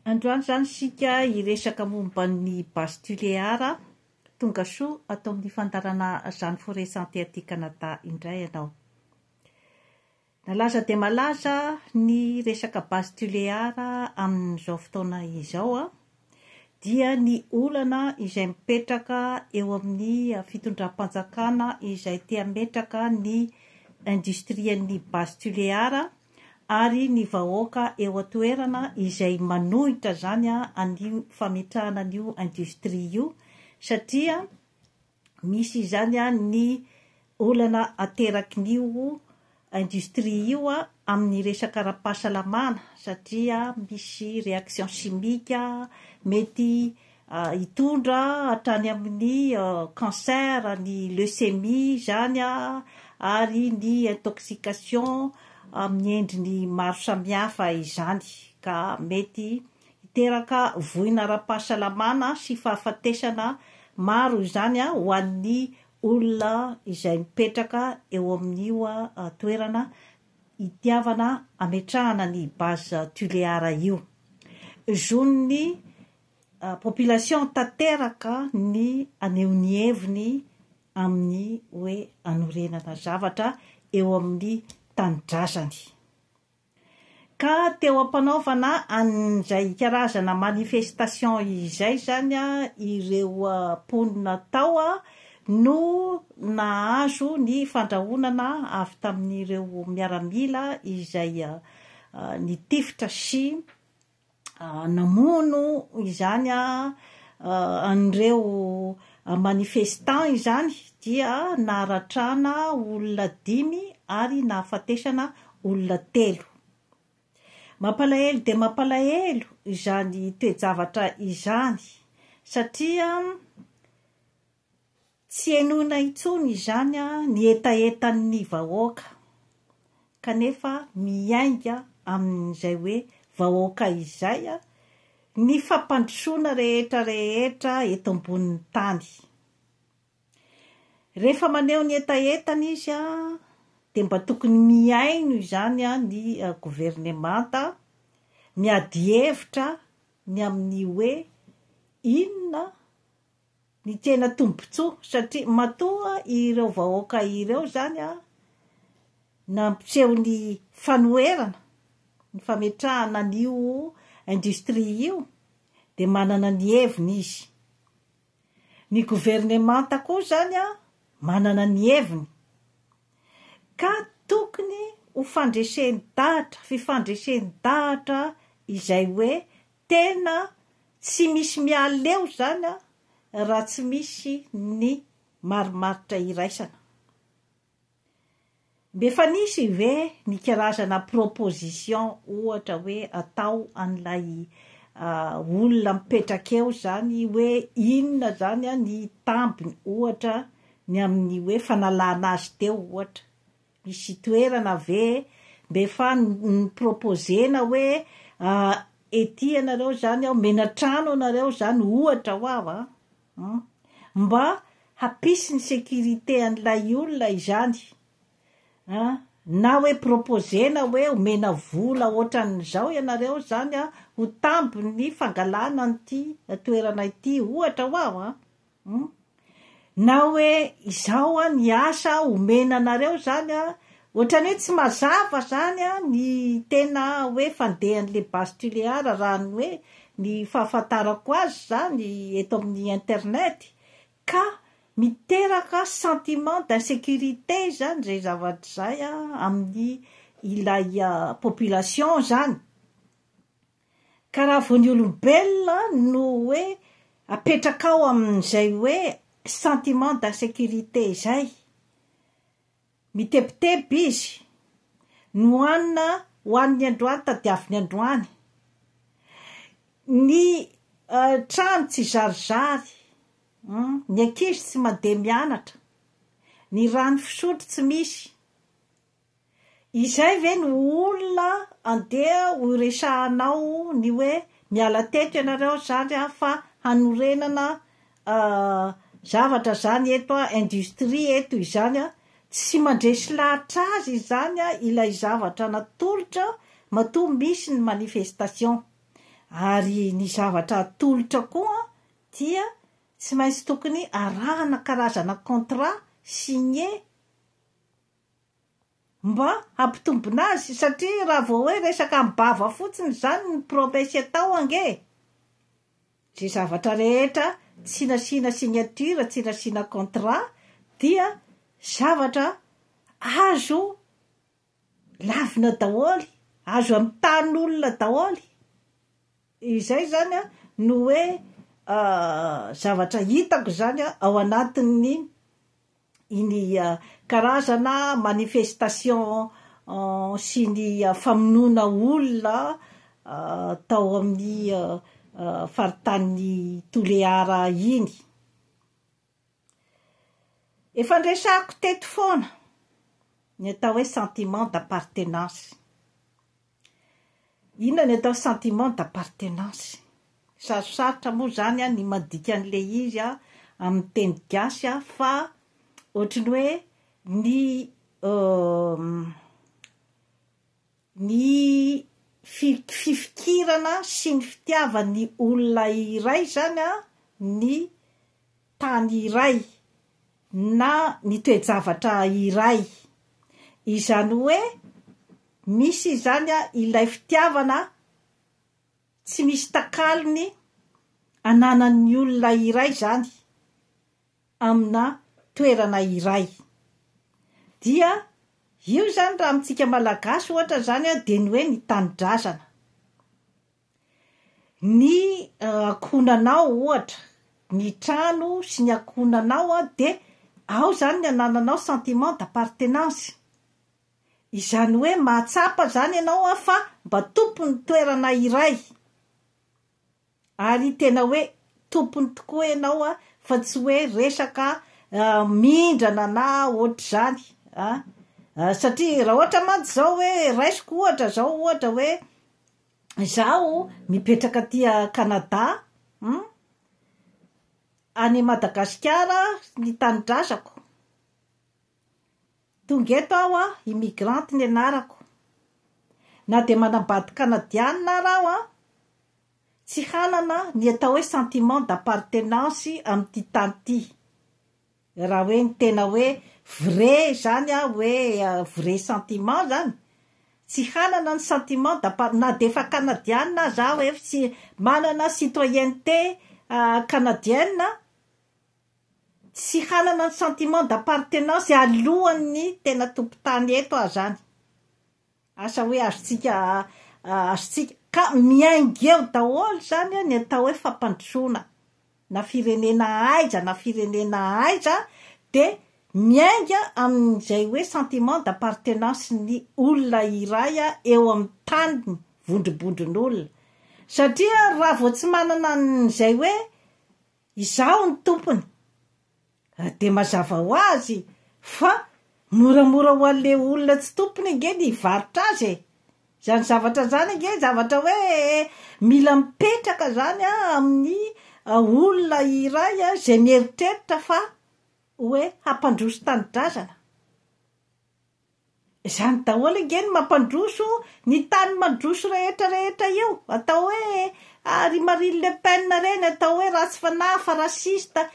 Androany izany isika hiresaka momba ny Base Tuléar. Tonga soa ato amin'ny fandaharana Jeanne Forêt Santé aty Canada indray ianao. Malaza dia malaza ny resaka Base Tuléar amin'izao fotoana izao dia ny olana izay mipetraka eo amin'ny fitondram-panjakana izay te hametraka ny industrien'ny Base Tuléar ary ny vahoaka eo an-toerana izay manohitra izany an'io fametrahana an'io industrie io satria Misy izany ny olana aterakin'io industrie io amin'ny resaka ara-pahasalamana satria misy réaction chimique mety hitondra hatrany amin'ny cancer, ny leucémie izany ary ny intoxication amin'ny endriny maro samihafa izany ka mety Hiteraka voina ara-pahasalamana sy fahafatesana maro izany ho an'ny olona izay mipetraka eo amin'io toerana itiavana ametrahana ny base Tuléar io. Zon'ny population tanteraka ny haneho ny heviny amin'ny hoe hanorenana zavatra eo amin'ny tanindrazany. Ka teo am-panaovana an'izay karazana manifestation izay izany ireo mponina tao no nahazo ny fandrahonana avy tamin'ireo miaramila izay nitifitra sy namono izany an'ireo manifestants izany dia naharatrana olona dimy ary nahafatesana olona telo. Mampalahelo dia mampalahelo izany toe-javatra izany satria Tsy henoina intsony izany ny hetahetan'ny vahoaka, kanefa miainga amin'izay hoe vahoaka izay ny fampandrosoana rehetra rehetra eto ambonin'ny tany. Rehefa maneho ny hetahetany izy dia mba tokony mihaino izany ny governemanta, miady hevitra ny amin'ny hoe inona ny tena tombotsoa satria matoa ireo vahoaka ireo izany nampiseho ny fanoherana ny fametrahana an'io industrie io dia manana ny heviny izy. Ny governemanta koa izany manana ny heviny ka tokony ho fandresen-dahatra, fifandresen-dahatra izay hoe tena Tsy misy miala eo izany raha tsy misy ny marimaritra iraisana. Mba efa nisy ve ny karazana proposition ohatra hoe atao an'ilay olona mipetraka eo izany hoe inona izany ny tambiny ohatra ny amin'ny hoe fanalana azy teo ohatra. Misy toerana ve mba efa ni-proposer-na hoe ety ianareo izany omena trano ianareo izany ohatra ho aho an, mba hampisy ny sécurité an'ilay olona izany an, na hoe proposer-na hoe omena vola ohatran'izao ianareo izany an, ho tambin'ny fangalana an'ity toerana ity ohatra ho aho an. Hum. Na hoe izao an ny asa omena anareo izany an, ohatran'ny hoe tsy mazava izany an ny tena hoe fandehan'ilay base Tuléar raha ny hoe ny fahafantarako azy izany eto amin'ny internet ka miteraka sentiment d'insécurité izany izay zavatra izay an amin'ny ilay population izany. Ka raha vao ny olombelona no hoe apetrakao amin'izay hoe sentiment d'insécurité izay, mitebiteby izy, ny hohanina hohaniny androany tadiaviny androany, ny trano tsy zarizary, ny ankizy tsy mandeha mianatra, ny rano fisotro tsy misy, Izay ve no olona andeha ho resahanao ny hoe miala teto ianareo zany a fa hanorenana zavatra zany eto a, industrie eto izany a, tsy mandresy lahatra azy izany a ilay zavatra natolotra matoa misy ny manifestation. Ary ny zavatra atolotra koa dia tsy maintsy tokony arahana karazana contrat signé mba hampitombina azy, satria raha vao hoe resaka am-bava fotsiny izany ny promesse atao ange, izay zavatra rehetra tsy nasiana signature, tsy nasiana contrat dia zavatra azo lavina daholo, azo amitahan'olona daholo. Izay izany no hoe zavatra hitako izany ao anatin'ny iny karazana manifestation sy ny famonoana olona tao amin'ny faritanin'i Toliara iny. Efa niresahako teto foana ny atao hoe sentiment d'appartenance. Inona ny atao sentiment d'appartenance? Sarosarotra moa izany ny mandika an'ilay izy amin'ny teny gasy fa ohatry ny hoe ny ny fifikirana sy ny fitiavan'ny olona iray izany ny tany iray na ny toe-javatra iray. Izany hoe misy izany ilay fitiavana tsy misy takalony ananan'ny olona iray izany amina toerana iray. Dia io izany raha amintsika Malagasy ohatra izany dia ny hoe ny tanindrazana. Ny ankohonanao ohatra, ny trano sy ny ankohonanao dia ao izany ny anananao sentiment d'appartenance. Izany hoe mahatsapa izany ianao fa mba tompon'ny toerana iray. Ary tena hoe tompony tokoa ianao fa tsy hoe resaka mindrana na ohatr'izany a. Satria raha ohatra mantsy izao hoe raisiko ohatra izao ohatra hoe izaho mipetraka aty Canada, any Madagasikara ny tanindrazako. Tonga eto aho an, immigrante ny anarako. Na dia manambady kanadianina ara aho an, tsy hanana ny atao hoe sentiment d'appartenance amin'ity tany ity. Raha hoe ny tena hoe vrai zany an, hoe vrai sentiment zany, tsy hanana ny sentiment d'appart-, na dia efa kanadianina aza aho, efa tsy manana citoyenneté canadienne, tsy hanana ny sentiment d'appartenance alohan'ny tena tompon-tany eto aho zany. Asa hoe azontsika azontsika ka miainga eo daholo zany ny atao hoe fampandrosoana. Na firenena aiza na firenena aiza dia miainga amin'izay hoe sentiment d'appartenance ny olona iray eo amin'ny taniny vondrobondron'olona. Satria raha vao tsy manana an'izay hoe izaho ny tompony dia mazava ho azy fa moramora ho an'ilay olona tsy tompony ange ny hivarotra azy e. Izany zavatra izany ange zavatra hoe mila mipetraka izany amin'ny olona iray izay mieritreritra fa hoe hampandroso tanindrazana. Izany daholo ange no mampandroso ny tany mandroso rehetra rehetra io. Atao hoe ry Marine Le Pen ireny, atao hoe ratsy fanahy fa raciste.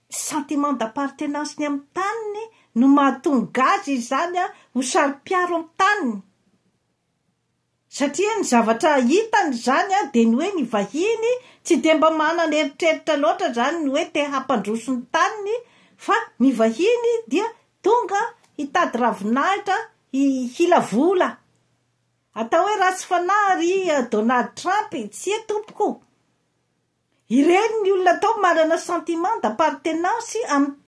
Sentiment d'appartenance ny amin'ny taniny no mahatonga azy izany ho saro-piaro amin'ny taniny. Satria ny zavatra hitany izany dia ny hoe ny vahiny tsy dia mba manana eritreritra loatra izany ny hoe te hampandroso ny taniny fa ny vahiny dia tonga hitady ravinahitra hila vola. Atao hoe ratsy fanahy ry Donald Trump, tsia tompoko. Ireny ny olona atao manana sentiment d'appartenance amin'ny.